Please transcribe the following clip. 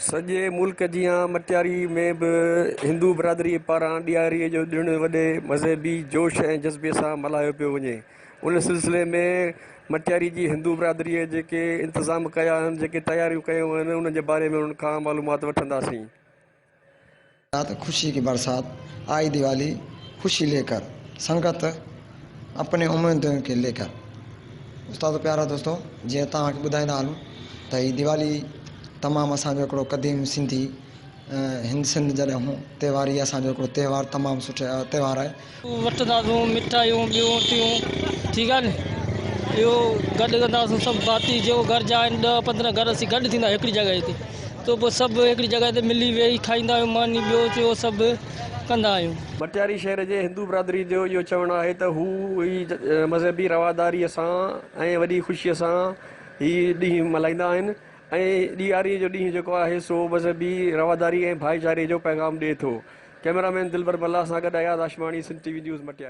سڄي ملڪ جيان مٽياري ۾ به هندو برادري پاران ڏياري جو ڏڻ وڏي مذهبي جوش ۽ جذبي سان ملهايو پيو وڃي. ان سلسلي ۾ مٽياري جي هندو برادري جيڪي انتظام ڪيا آهن، جيڪي تياريون ڪيون آهن، انهن جي باري ۾ انهن کان معلومات وٺنداسين. رات خوشي ڪي برسات آئي ديوالي خوشي ليڪر سنگت اپني اميدون کي ليڪر استاد پيارا دوستو جيئن توهان کي ٻڌائيندا هلون ته هي ديوالي تمام اسان جو هڪڙو قديم سنڌي هند سنڌ جڏهن هو تهوار هي اسان جو هڪڙو تهوار تمام سٺو تهوار آهي. وٺنداسون مٺايون ٻيون ٽيون ٺيڪ آهي ني اهو گڏ ڪنداسون سڀ ڀاتي جيڪو گهر جا آهن ڏهه 15 گهر اسين گڏ ٿيندا هڪڙي جڳهه تي تو پوء سڀ هڪڙي جڳهه تي ملي ويهي کائيندا آهيون ماني ٻيو چيو سڀ ڪندا آهيون. مٽياري شهر جي هندو برادري جو اهو چوڻ آهي ته هو هي مذهبي رواداري سان ۽ وڏي خوشي سان هي ڏينهن ملهائيندا آهن ۽ ڏياري جو ڏينهن جيڪو آهي سو مذهبي رواداري ۽ ڀائيچاري جو پيغام ڏئي ٿو. ڪئميرا مين دلبر ملاح سان گڏ Ayaz Hashmani, Sindh T V news, Matiari.